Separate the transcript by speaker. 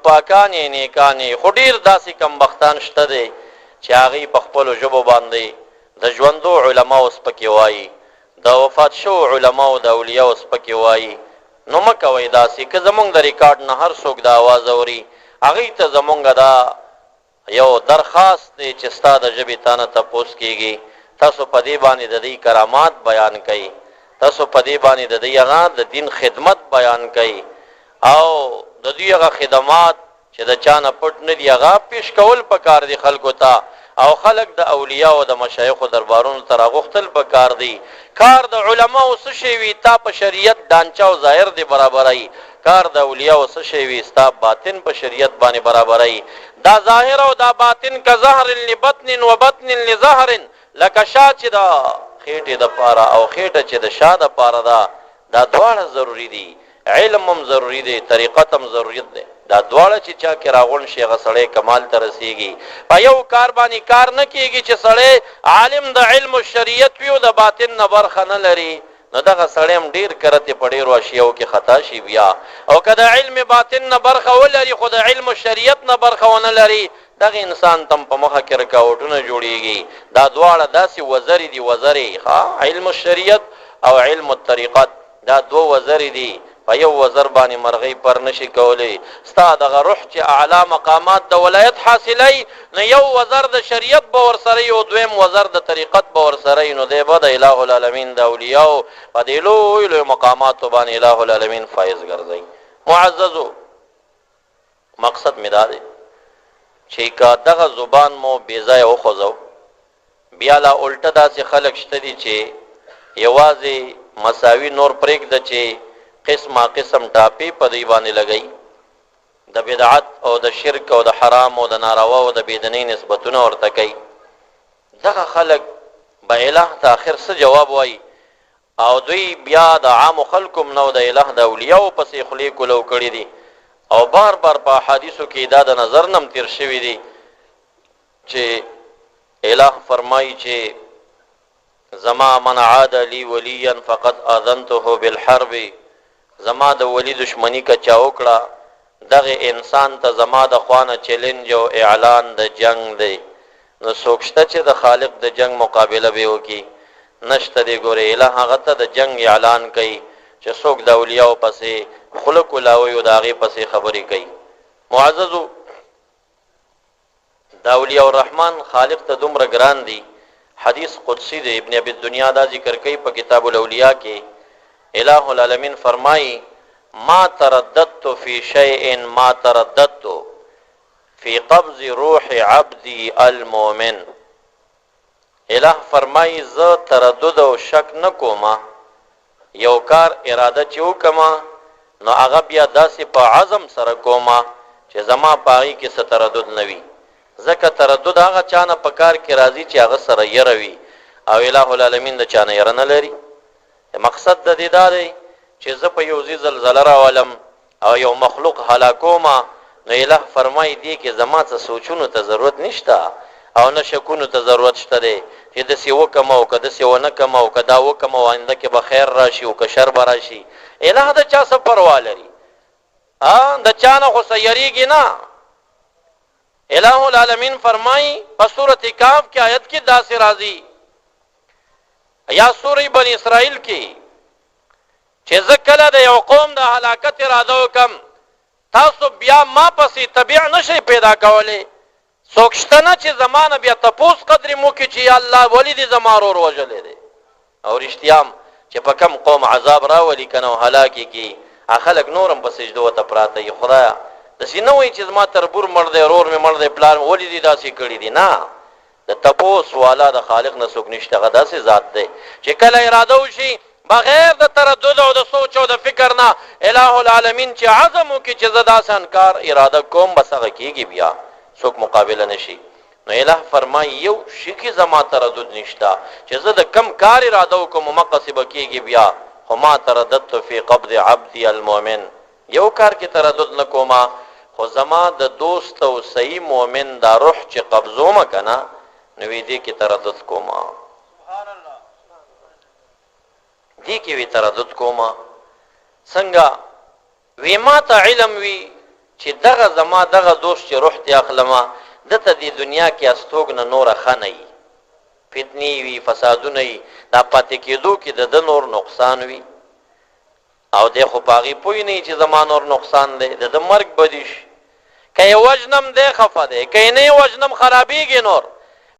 Speaker 1: پاکان یې، نیکان یې، خو ډېر داسې کمبختان شته دی چې هغوی په خپلو ژبو باندې د ژوندو علماوو سپکې وايي، د وفات شوو علماوو د اولیاوو سپکې وايي، نو مه کوئ داسې، که زمونږ د ریکارډ نه هر څوک دا اواز اوري هغوی ته زمونږ دا یو درخواست دی چې ستا د ژبې تانه تپوس کیږي، تاسو په دې باندې د دوی کرامات بیان کړئ، تاسو په دې باندې د دوی هغه د دین خدمت بیان کړئ او د دوی هغه خدمات چې د چا نه پټ نه دي هغه پیش کول پکار دي خلکو ته او خلک د اولیاو د مشایخو دربارونو ته راغوښتل پکار دي. کار د علماوو څه شی وي تا په شریعت ډانچه او ظاهر دې برابروي، کار د اولیاوو څه شی وي ستا باطن په شریعت باندې برابروي. دا ظاهر او دا باطن کظهر لبطن وبطن لظهر لکه شا چې د خېټې د پاره او خېټه چې د شا د پاره ده دا دواړه ضروري دي، علم هم ضروري دی، طریقت هم ضرورت دی، دا دواړه چې چا کې راغونډ شي هغه سړی کمال ته رسیږي. په یو کار باندې کار نه کیږي چې سړی عالم د علم الشریعت وي او د باطن نه برخه نه لري، نو دغه سړی هم ډیر کرتې په ډیرو اشیاو کې خطا شي بیا. او که د علم باطن نه برخه ولري خو د علم الشریعت نه برخه ونه لري، دغه انسان ته هم په مخه کې رکاوټونه جوړیږي. دا دواړه داسې وزرې دي، وزرې، ښه، علم الشریعت او علم الطریقت، دا دوه وزرې دي، په یو وزر باندې مرغۍ پر نه شي کولی. ستا دغه روح چې اعلی مقامات د ولایت حاصلوي، نو یو وزر د شریعت به ورسره وي او دویم وزر د طریقت به ورسره وي، نو دی به د اله العالمین د اولیاو په دې لوی لوی مقاماتو باندې اله العالمین فایز ګرځوي. معززو! مقصد مې دا دی چې که دغه زبان مو بې ځایه وخوځو، بیا لا الټه داسې خلک شته دي چې یوازې مساوي نور پرېږده چې قسمه قسم ټاپې په دوی باندې لګوي، د بدعت او د شرک او د حرام او د ناروا او د بېدینۍ نسبتونه ورته کوي. دغه خلک به اله ته اخر څه جواب وايي؟ او دوی بیا د عامو خلکو هم نه او د اله د اولیاوو پسې خولې کولو کړي دي او بار بار په احادیثو کې دا د نظر نه هم تېر شوي دي چې اله فرمایي چې زما من عاد لي وليا فقد آذنته بالحرب، زما د ولي دښمني که چا وکړه دغه انسان ته زما د خوا نه چلنج او اعلان د جنګ دی، نو څوک شته چې د خالق د جنګ مقابله به وکړي؟ نشته دی، ګورې اله هغه ته د جنګ اعلان کوي چې څوک د اولیاو پسې خوله کولاوي او د هغې پسې خبرې کوي. معززو! دا اولیاء الرحمن خالق ته دومره ګران دي، حدیث قدسی دی، ابن ابی الدنیا دا ذکر کوي په کتاب الاولیاء کې، اله العالمین فرمایي، ما ترددت فی شیء ما ترددت فی قبض روح عبدی المؤمن، اله فرمايي، زه تردد او شک نه کوم، یو کار اراده چې وکړم نو هغه بیا داسې په عزم سره کوم چې زما په هغې کې څه تردد نه وي، ځکه تردد هغه چا نه په کار کې راځي چې هغه سره یره وي او اله العالمین د چا نه یره نه لري. مقصد د دې دا دی چې زه په یو ځای زلزله راولم او یو مخلوق هلاکوم، نو اله فرمايي دې کې زما څه سوچونو ته ضرورت نشته او نه شکونو ته ضرورت شته دی چې دسې وکم او که دسې ونه کم او که دا وکم او آینده کې به خیر راشي او که شر به راشي. اله د چا څه پروا لري؟ د چا نه خو څه یریږي نه. اله العالمین فرمايي په سورة کهف کې آیت کې داسې راځي یا سورة بني اسرائیل کې چې زه کله د یو قوم د هلاکت اراده وکم، تاسو بیا ما پسې تبع نه شئ پیدا کولی، څوک شته نه چې زما نه بیا تپوس قدرې وکړي چې یا الله ولې دې زما ورور وژلی دی؟ او رښتیا هم چې په کوم قوم عذاب راولي کنه او هلاک یې کړي، هغه خلک نور هم په سجدو ورته پراته وي، خدایه داسې نه وایي چې زما تربور مړ دی، ورور مې مړ دی، پلار مې، ولې دې داسې کړي دي؟ نه، د تپوس والا د خالق نه څوک نشته، هغه داسې ذات دی چې کله اراده وشي بغیر د تردد او د سوچ او د فکر نه اله العالمین چې عزم وکړي چې زه داسې کار اراده کوم، بس هغه کیږي، بیا څوک مقابله نشي. نو اله فرمایي یو شي کې زما تردد نشته چې زه د کم کار اراده وکم مقصې به کیږي، بیا خو ما ترددت فی قبض عبدی المؤمن، یو کار کې تردد نه کوم، خو زما د دوست او صحیح مؤمن دا روح چې قبضوم کنه نو وی دې کې تردد کوم، دې کې وی تردد کوم. څنګه وی؟ ما ته علم وی چې دغه زما دغه دوست چې روح ترې اخلم، ده ته دې دنیا کې استوګنه نوره ښه نه وي، فتنې وي، فسادونه وي، دا پاتې کېدو کې د ده نور نقصان وي او دی خو په هغې پوه نه وي چې زما نور نقصان دی، د ده مرګ به دي شي. که یې وژنم دی خفه دی، که یې نه وژنم خرابېږي نور.